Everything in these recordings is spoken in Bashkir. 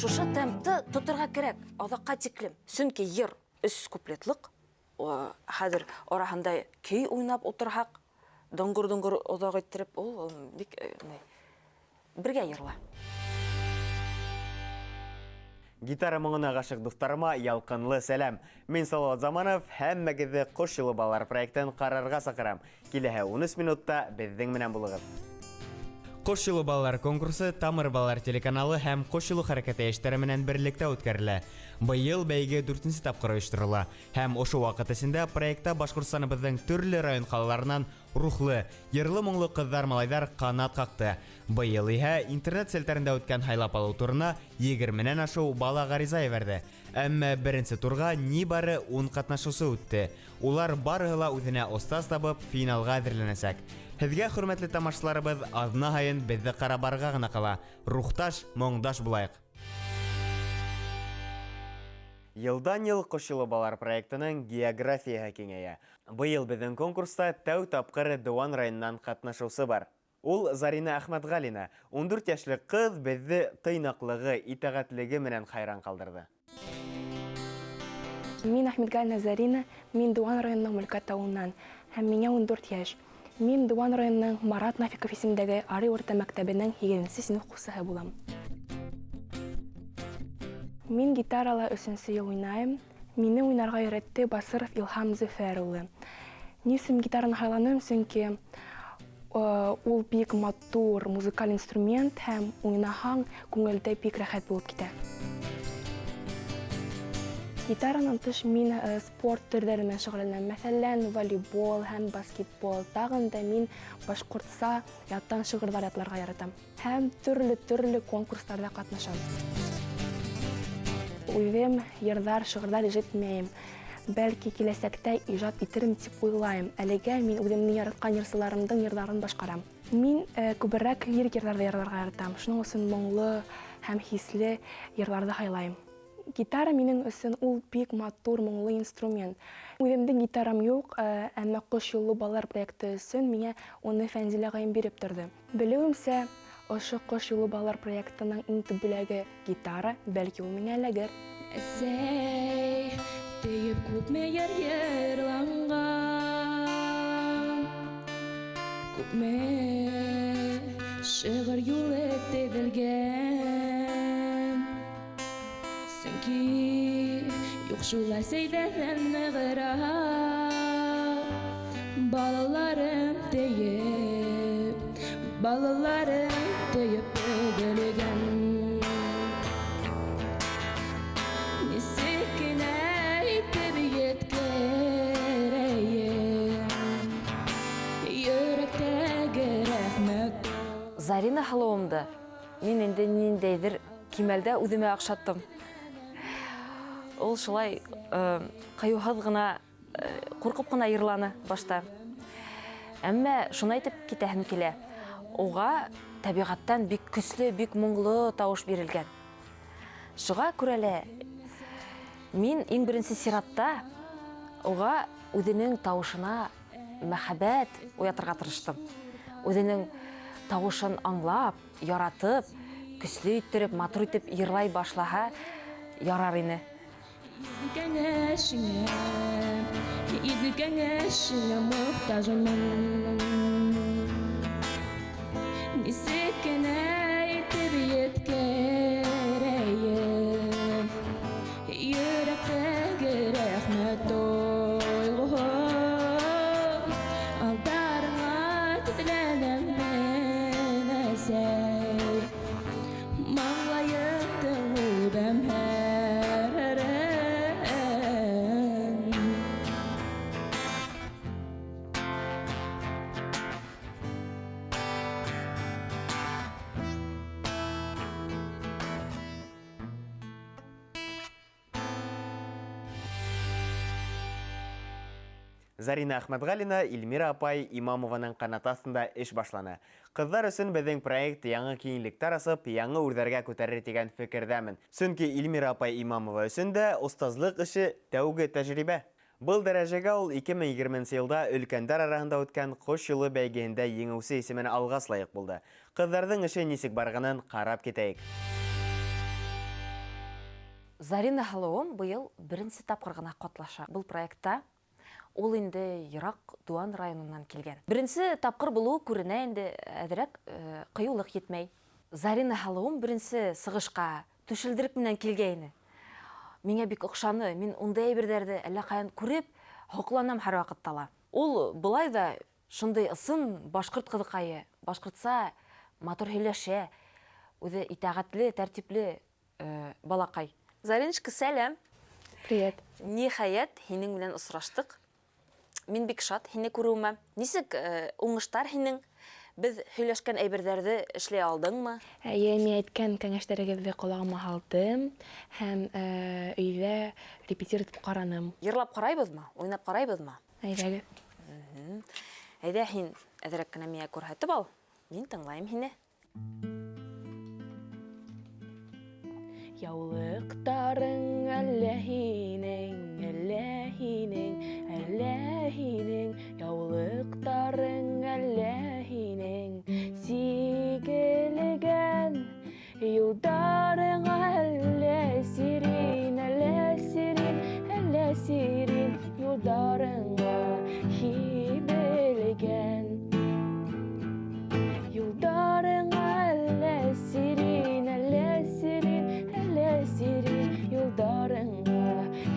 Шушы темпты тоторға кәрәк аҙаҡҡа тиклем. Сөнки йыр өс куплетлыҡ, хәҙер араһында көй уйнап ултырһаҡ, доңғор-доңғор оҙаҡ иттереп, ул бик бергә йырла. Гитара моңона ғашиҡ дуҫтарыма ялҡынлы сәләм. Мин Салауат Заманов, һәммәгеҙҙе Ҡош юлы балалар проектын ҡарарға саҡырам. Киләһе 13 минутта беҙҙең менән булығыҙ. Ҡош юлы балалар конкурсы Тамыр балалар телеканалы һәм Ҡош юлы хәрәкәте йәштәре менән берлектә үткәрелә. Быйыл бәйге 4-нсе тапҡыр ойошторола һәм ошо ваҡыт эсендә проектта Башҡортостаныбыҙҙың төрлө район ҡалаларынан рухлы, йырлы-моңло ҡыҙҙар-малайҙар ҡанат ҡаҡты. Быйыл иһә интернет селтәрендә үткән һайлап алыу турына 20-нән ашыу бала ғариза ебәрҙе. Әммә беренсе турға ни бары 10 ҡатнашыусы үтте. Улар барыһы ла үҙенә остаз табып, финалға әҙерләнәсәк. Һеҙгә, хөрмәтле тамашасыларыбыҙ, аҙна һайын беҙҙе ҡарап барырға ғына ҡала. Рухташ, моңдаш булайыҡ. Йылдан-йыл Ҡош юлы балалар проектының географияһы киңәйә. Быйыл беҙҙең конкурста тәү тапҡыр Дыуан районынан ҡатнашыусы бар. Ул Зарина Әхмәтғәлина, 14 йәшлек ҡыҙ беҙҙе тыйнаҡлығы, итәғәтлеге менән хайран ҡалдырҙы. Мин Әхмәтғәлина Зарина, мин Дыуан районының Мөлкәт ауылынан һәм миңә 14 йәш. Мин Дыуан районының Марат Нафиков исемендәге Арый урта мәктәбенең 8-нсе синыф уҡыусыһы булам. Мин гитарала 3-нсе йыл уйнайым. Мине уйнарға өйрәтте Басыров Илһам Зөфәр улы. Ни өсөн гитараны һайланым? Сөнки ул бик матур музыкаль инструмент һәм уйнаһаң күңелдә бик рәхәт булып китә. Гитаранан тыш мин спорт төрҙәре менән шөғөлләнәм. Мәҫәлән, волейбол һәм баскетбол. Тағын да мин башҡортса яттан шиғырҙар ятларға яратам. Һәм төрлө-төрлө конкурстарҙа ҡатнашам. Үҙем йырҙар, шиғырҙар ижад итмәйем. Бәлки киләсәктә ижад итерем тип уйлайым. Әлегә мин үҙемдең яратҡан йырсыларымдың йырҙарын башҡарам. Мин күберәк лирик йырҙарҙы йырларға яратам. Шуның өсөн моңло һәм хисле йырҙарҙы һайлайым. Гитара минең өсөн ул бик матур, моңло инструмент. Үҙемдең гитарам юҡ, әммә Ҡош юлы балалар проекты өсөн миңә уны Фәнзилә ағайым биреп торҙо. Белеүемсә, ошо Ҡош юлы балалар проектының иң төп бүләге гитара, бәлки ул миңә эләгер. Әсәй, тейеп күпме йыр йырланған, күпме шиғыр юлы теҙелгән. Сөнки юҡ шул әсәйҙәрҙән нығыраҡ, балаларым тейеп, балаларым тейеп төҙөлгән. Нисек кенә итеп еткерәйем йөрәктәге рәхмәт. Зарина һылыуымды мин инде ниндәйҙер кимәлдә үҙемә оҡшаттым. Ул шулай ҡыйыуһыҙ ғына, ҡурҡып ҡына йырланы башта. Әммә шуны әйтеп китәһем килә. Уға тәбиғәттән бик көслө, бик моңло тауыш бирелгән. Шуға күрә лә мин иң беренсе сиратта уға үҙенең тауышына мәхәббәт уятырға тырыштым. Үҙенең тауышын аңлап, яратып, көслө иттереп, матур итеп йырлай башлаһа, ярар ине. Изге кәңәшеңә, изге кәңәшеңә мохтажмын. Нисек кенә итеп еткерәйем йөрәктәге рәхмәт тойғоһон. Алдарыңа теҙләнәм мин, әсәй, маңлайымды үбәм һәр һәрен. Зарина Әхмәтғәлина, Эльмира апай Имамованың ҡанаты аҫтында эш башланы. Ҡыҙҙар өсөн беҙҙең проект яңы киңлектәр асып, яңы үрҙәргә күтәрер тигән фекерҙәмен. Сөнки Эльмира апай Имамова өсөн дә остазлыҡ эше тәүге тәжрибә. Был дәрәжәгә ул 2020 йылда өлкәндәр араһында үткән Ҡош юлы бәйгеһендә еңеүсе исемен алғас лайыҡ булды. Ҡыҙҙарҙың эше нисек барғанын ҡарап китәйек. Зарина һылыуым быйыл беренсе тапҡыр ғына ҡатнаша был проектта. Ул инде ерак Дыуан районынан килгән. Беренсе тапҡыр булыуы күренә инде, әҙерәк ҡыйыулыҡ етмәй. Зарина һылыуым беренсе сығышҡа түшелдерек менән килгәйне. Миңә бик оҡшаны. Мин ундай әйберҙәрҙе әллә ҡаян күреп һоҡланам һәр ваҡытта ла. Ул былай ҙа шундай ысын башҡорт ҡыҙыҡайы, башҡортса матур һөйләшә, үҙе итәғәтле, тәртипле балаҡай. Зариночка, сәләм. Привет. Ниһайәт, һинең менән осраштыҡ. Мин бик шат һине күреүемә. Нисек уңыштар һинең? Беҙ һөйләшкән әйберҙәрҙе эшләй алдыңмы? Әйе, мин әйткән кәңәштәрегеҙҙе ҡолағыма һалдым һәм өйҙә репетировать итеп ҡараным. Йырлап ҡарайбыҙмы? Уйнап ҡарайбыҙмы? Әйҙәгеҙ. Әйҙә, һин әҙерәк кенә миңә күрһәтеп ал. Мин тыңлайым һине. Яулыҡтарың әллә һинең, әллә һинең, әллә һинең, яулыҡтарың әллә һинең, сигелгән юлдарың әллә сирин, әллә сирин, әллә сирин, юлдарыңа һибелгән. Юлдарың әллә сирин, әллә сирин, әллә сирин, юлдарыңа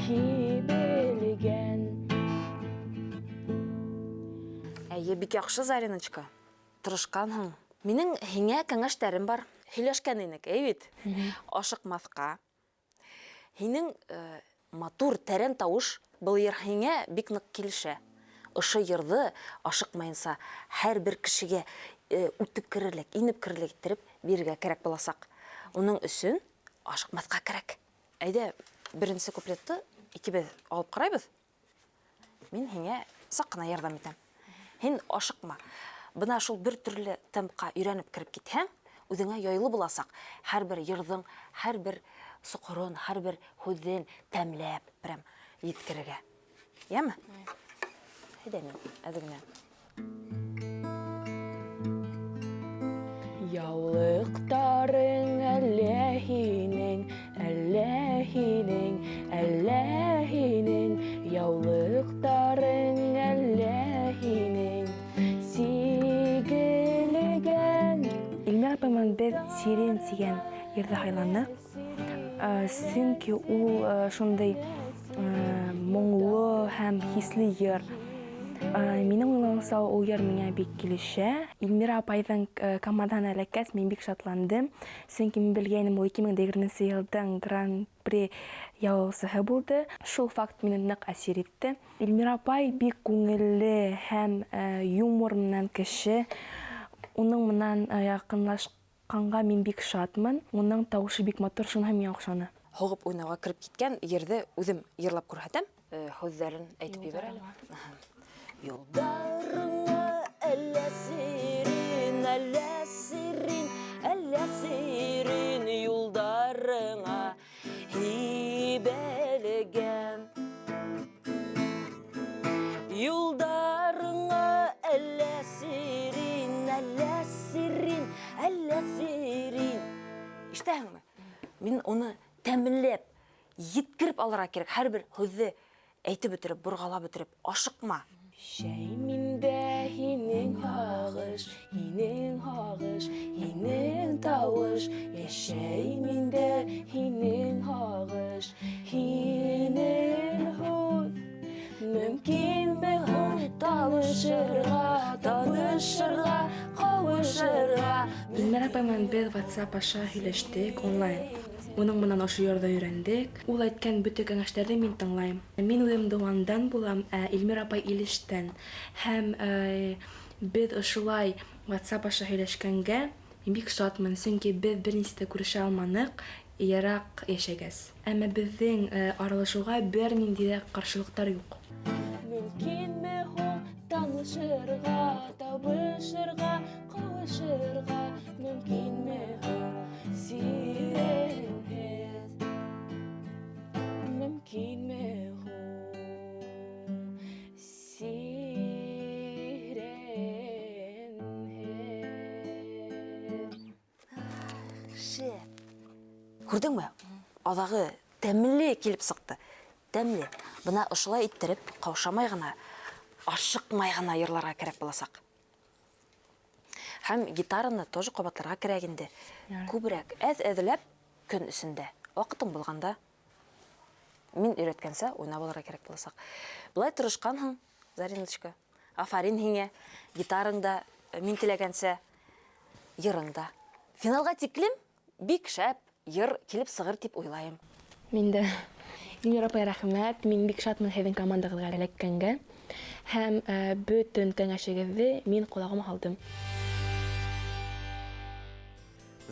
һибелгән. Әйе, бик яҡшы, Зариночка. Тырышҡанһың. Минең һиңә кәңәштәрем бар. Һөйләшкән инек, әй бит? Ашыҡмаҫҡа. Һинең матур, тәрән тауыш был йыр һиңә бик ныҡ килешә. Ошо йырҙы ашыҡмайынса һәр бер кешегә үтеп керерлек, инеп керерлек иттереп бирергә кәрәк буласаҡ. Уның өсөн ашыҡмаҫҡа кәрәк. Әйҙә, беренсе куплетты икебеҙ алып ҡарайбыҙ. Мин һиңә саҡ ҡына ярҙам итәм. Һин ашыҡма. Бына шул бер төрлө темпҡа өйрәнеп кереп китһәң, үҙеңә яйлы буласаҡ. Һәр бер йырҙың, һәр бер соҡорон, һәр бер һүҙен тәмләп прям еткерергә. Йәме? Әйҙә мин әҙер генә. Яулыҡтарың әллә һинең, әллә һинең, әллә һинең, яулыҡтарың әллә һинең, сигелгән. Илмира апай менән беҙ Сирин тигән йырҙы һайланыҡ. Сөнки ул шундай моңло һәм хисле йыр. Минең уйлауымса, ул йыр миңә бик килешә. Илмира апайҙың командаһына эләккәс, мин бик шатландым. Сөнки мин белгәйнем, ул ике мең дә егерменсе йылдың Гран-при яулаусыһы булды. Шул факт мине ныҡ әсир итте. Илмира апай бик күңелле һәм юмор менән кеше. Уның менән яҡынлашҡанға мин бик шатмын. Уның тауышы бик матур, шуныһы миңә оҡшаны. Һуғып уйнауға кереп киткән ерҙе үҙем йырлап күрһәтәм. Һүҙҙәрен әйтеп ебәр әле. Юлдарыңа әллә сирин, әллә сирин, әллә сирин, юлдарыңа һибелгән. Юлдарыңа әллә сирин, әллә сирин, әллә сирин. Ишетәһеңме? Мин уны тәмләп, еткереп алырға кәрәк. Һәр бер һүҙҙе әйтеп бөтөрөп, борғалап бөтөрөп, ашыҡма. Шәй миндә һинең һағыш, һинең һағыш, һинең тауыш. Йәшәй миндә һинең һағыш, һинең һүҙ. Мөмкинме һуң танышырға, танышырға, ҡауышырға? Илмира апай менән беҙ WhatsApp аша һөйләштек онлайн. Уның менән ошо йырҙы өйрәндек. Ул әйткән бөтә кәңәштәрҙе мин тыңлайым. Мин үҙем Дыуандан булам, ә Илмира апай Илештән. Һәм беҙ ошолай WhatsApp аша һөйләшкәнгә мин бик шатмын, сөнки беҙ бер нисә тә күрешә алманыҡ, йыраҡ йәшәгәс. Әммә беҙҙең аралашыуға бер ниндәй ҙә ҡаршылыҡтар юҡ. Мөмкинме һуң танышырға, табышырға, ҡауышырға? Мөмкинме һуң сиренһеҙ? Мөмкинме һуң сиренһеҙ? Шәп. Күрҙеңме? Аҙағы Тәмле килеп сыҡты. Тәмле. Бына ошолай иттереп, ҡаушамай ғына, ашыҡмай ғына йырларға кәрәк буласаҡ. Һәм гитараны тоже ҡабатларға кәрәк инде. Күберәк, әҙ-әҙләп көн эсендә, ваҡытың булғанда, мин өйрәткәнсә уйнап алырға кәрәк буласаҡ. Былай тырышҡанһың, Зариночка. Афарин һиңә. Гитараң да мин теләгәнсә, йырың да. Финалға тиклем бик шәп йыр килеп сығыр тип уйлайым. Мин дә. Илмира апай, рәхмәт. Мин бик шатмын һеҙҙең командағыҙға эләккәнгә. Һәм бөтөн кәңәшегеҙҙе мин ҡолағыма һалдым.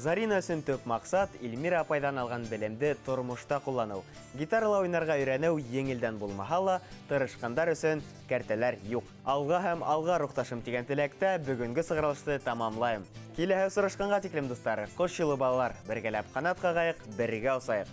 Зарина өсөн төп маҡсат Эльмира апайҙан алған белемде тормошта ҡулланыу. Гитарала уйнарға өйрәнеү еңелдән булмаһа ла, тырышҡандар өсөн кәртәләр юҡ. Алға һәм алға, рухташым, тигән теләктә бөгөнгө сығарылышты тамамлайым. Киләһе осрашҡанға тиклем, дуҫтар, ҡош юлы балалар, бергәләп ҡанат ҡағайыҡ, бергә осайыҡ.